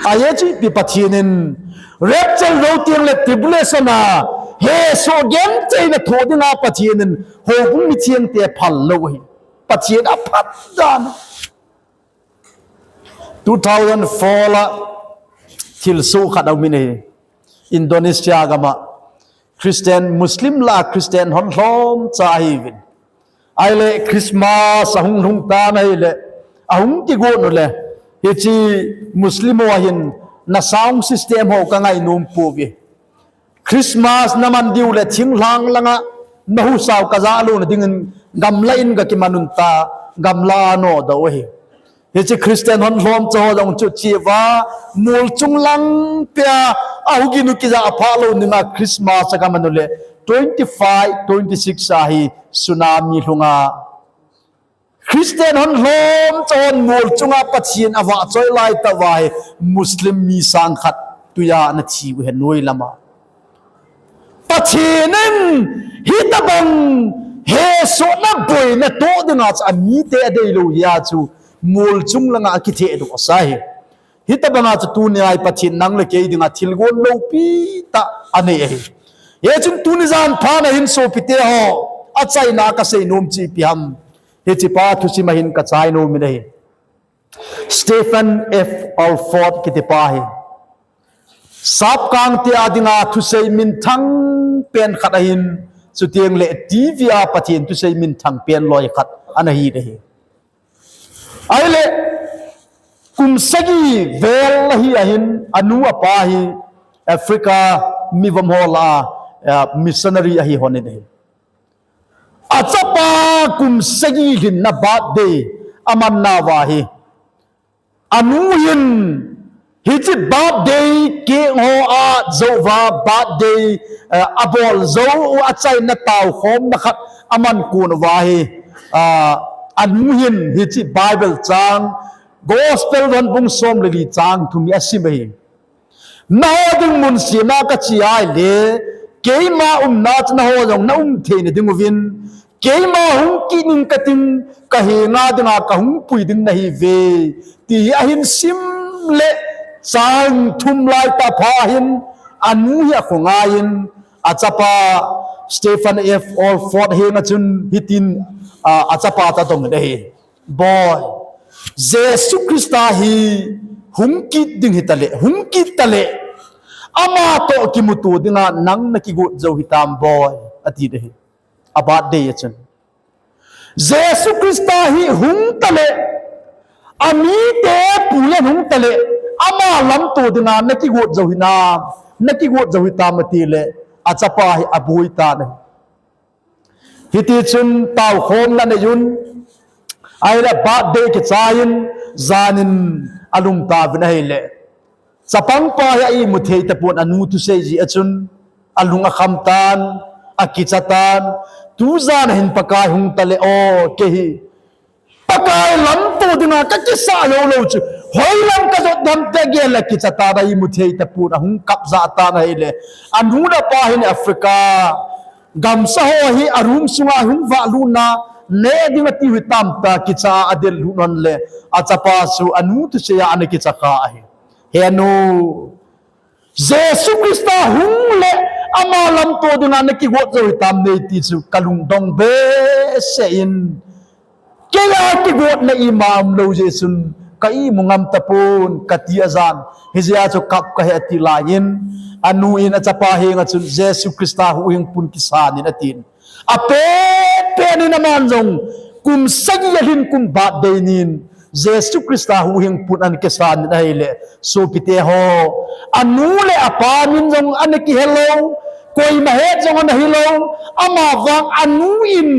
Ahi chu ipi Pathen in rapture lou teng le tribulation a hesoh gentheina thoh dinga Pathen in houbung mithengte aphal lou ahi. Pathen aphat dan. Two thousand four la thilsoh khat aum in ahi. Indonesia gam a Christian, Muslim lah a Christian hon lhomcha ahiuvin. Ahile Christmas ahung lhung tan ahile, ahung kigot u le, hiche Muslim ho ahin na sound system ho ka ngainom pouve. Christmas na man diu le thinglhang langa na husa u ka jah louna dingin gamla in ka kiman un ta, gamla a na doh u ahi. Hiche Christian hon lhomcha ho jong chu cheva, mol chung lang pia, ahuhgin u kijah aphah lou dinga Christmas a ka man u le, twenty five, twenty six a hi tsunami lhunga Christian hon lhomcha hon mol chunga Pathen avahchoi lai tah uva hi Muslim mi sang khat tuiya ana thi u ahi noi lama. Pathen in hitobang hesohna boina toh dinga chu amite adei lou hia chu mol chung langa akithehdoh sa ahi. Hitobanga chu tunia hi Pathen nang le kei dinga thilgon loupi tah anei ahi. Hichun tuni jan phat a hin sopite ho, achaina a ka seinom chu ipi ham. Hiche pa thusim a hin ka chainom in ahi. Stephen F. Olford kiti pa hi sapkangte a dinga thusei minthang pen khat ahin, chuteng le TV a Pathen thusei minthang pen loi khat ana hi ahi. Ahile, kum sagi vel ahi ahin, anu apa hi Africa mivom ho lah a, eh, missionary ahi lhonin ahi. Achapa kum sagi lhinna birthday amanna uva hi, anu hin hiche birthday cake ho ajou uva, birthday, eh, abol jou u achaina taokhomna khat aman kon uva hi, ah, anu hin hiche Bible chang, Gospel von bung som le li chang thum hi asim ahi. Naho ding mun sema kache ahile, keima umna chu naho jong na um theina ding uvin, keima hung kit ning kating, ka henga dinga kahung pui ding nahiuve, ti hi ahin sim le chang thum lai tah phat hin, anu hi akhongai in, achapa Stephen F. Olford henga chun hitin, a, achapa chu adong in ahi. Boy, Jesu Christa hi hung kit ding hitale, hung kit tale, ama toh kimuto dinga nang nakigot jou hitam boy, ati ahi. A birthday a chun. Jesu Christa hi hung tale, amite pulen hung tale, ama lamto dinga nakigot jou hinam, nakigot jou hitam atile, achapa hi aboi tan ahi. Hiti chun taokhomna anei un, ahile birthday kichai in, jan in alung tauvin ahile, chapang pa hi a imu thei tapon anu thusei jeh a chun, alung akham tan, akicha tan, tujan a hin Pakai hung tale o, kei hi Pakai lamto dinga kakisah lou lou chu, hoilam kajot dem ti gel a kicha tan a imu thei tapon ahung kap jah tan ahile, anu le apa hin Africa gamsa ho hi a room sunga hung vahlutna, neh ding atiu hitam tia kicha a adel lut un le, achapa chu anu thusei a ana kicha kha ahi. He anu, Jesu Christa hung le ama lamto dinga nakigot jou hitam nei ti chu kalungdong behseh in, keia kigotna ima umlou jeh chun ka imu ngam tapon kati ajan, hijeh a chu kap kahi ati laiyin, anu in achapa henga chun Jesu Christa huhhingpu in kisan in atin. Apen pen in aman jong kum sagi alhin kum birthday nin Jesu Christa huhhingpu in ana kisan in ahile, sopite ho, anu le apa min jong ana kihelou, koima het jong ana hilou, amavang anu in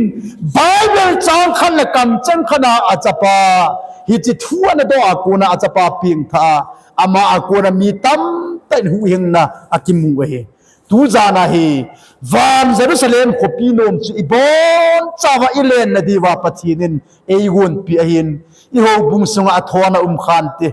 Bible chang khat le kamcheng khat a achapa hiche thu ana doh a kona achapa pengthah a, ama a kona mi tamtah in huhhingna akimu ahi. Tujan a hi Van Jerusalem khopi nom chu ibonchauva ilen nadiuva Pathen in eigonpeh ahin, ihoubung sunga athona um khante.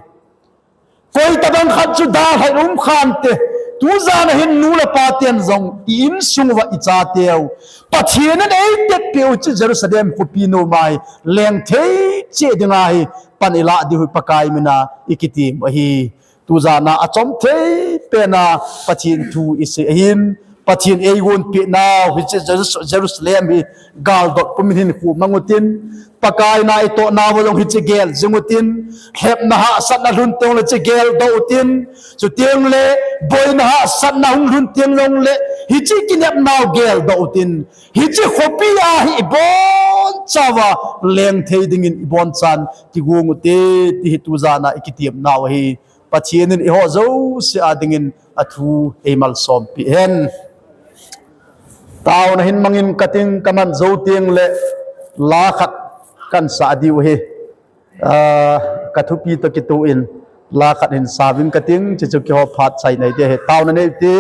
Koitabang khat chu dalha in um khante. Tujan a hin nu le pa ten jong i insung uva ichateu Pathen in eitetpeh u chu Jerusalem khopi nom a hi lengthei cheh dinga hi pan ilah diu hi Pakai mina ikitem u ahi. Tujan a achom thei pena Pathen thu isei ahin, Pathen eigonpeh nau hiche Jeru-, Jerusalem hi galdot pumin hin khu mang utin, Pakai na itoh nauva jong hiche gel jing utin, lhepna hahsatna lhun tengle hiche geldoh utin, chutengle boina hahsatna hung lhun teng jongle hiche kinepnau geldoh utin, hiche khopi a hi ibonchauva lengthei dingin ibonchan kigong ute, ti hi tujan a ikitemnau ahi. Pathen in eiho jouse a dingin athu eimalsompeh hen. Taona hin mangin kating, kaman jou tengle la khat kahin sa diu ahi. Ah, kathupi toh kitoh in la khat hin sauvin kating, chuchu keiho phat chai nai ding ahi. Taona nei ute.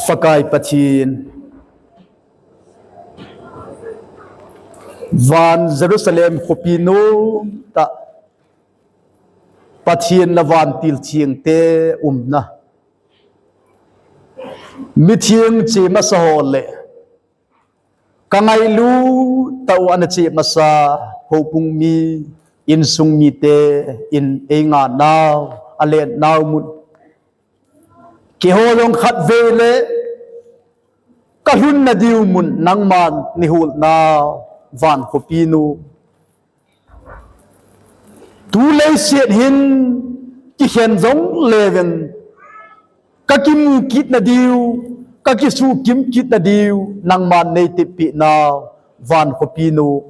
Pakai Pathen, van Jerusalem khopi nom tah, Pathen le vantil thengte umna, mitheng che masa ho le kangailut tah u ana che masa houbung mi, insung mite in einganau, alennau mun, keiho jong khatvei le kalhunna diu mun nangman neihol nau, van khopi nom, tuleiset hin kikhen jonglevin kakimu kitna diu, kakisuhkim kitna diu nangman neitepeh nau, van khopi nom,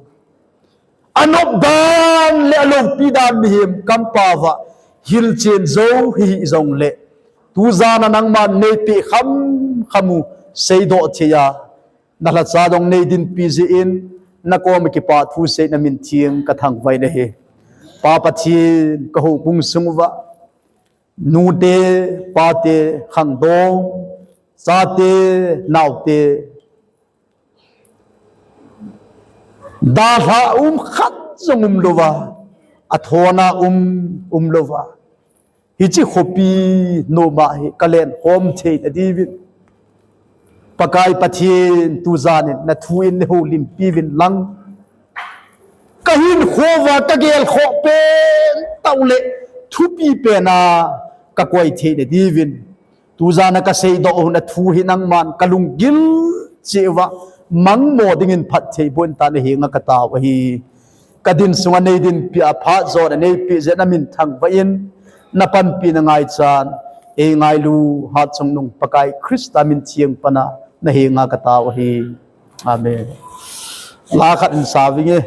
anop dan le aloupi dan mihem kampauva hilchen jou hihih jongle, tujan a nangman neipeh khamkham u seidoh thei a, nalhacha jong neidinpi jeh in nakoma kipathu seina min theng kathangvah in ahi. Pa Pathen, kahoubung sung uva nute, pate, khangdong, chate, naote, dalha um khat jong umlouva, athona um umlouva, hiche khopi nom a hi kalenkhom theina diuvin, Pakai Pathen, tujan in nathu in neihoulimpi uvin lang, kahinkho uva kagelkhoh pen tah u le thupi pen a kakoi theina diuvin, tujan a kaseidoh u nathu hi nangman kalunggil cheh uva mangmo dingin phattheiboh in tia nahenga katao ahi. Kadin sunga neidinpi a phat jona neipeh jeh a namin thangvah in, napanpina ngaichan, eingailu Hatchungnung Pakai Christa min theng pana nahenga katao ahi. Amen. La khat hin sa vinge.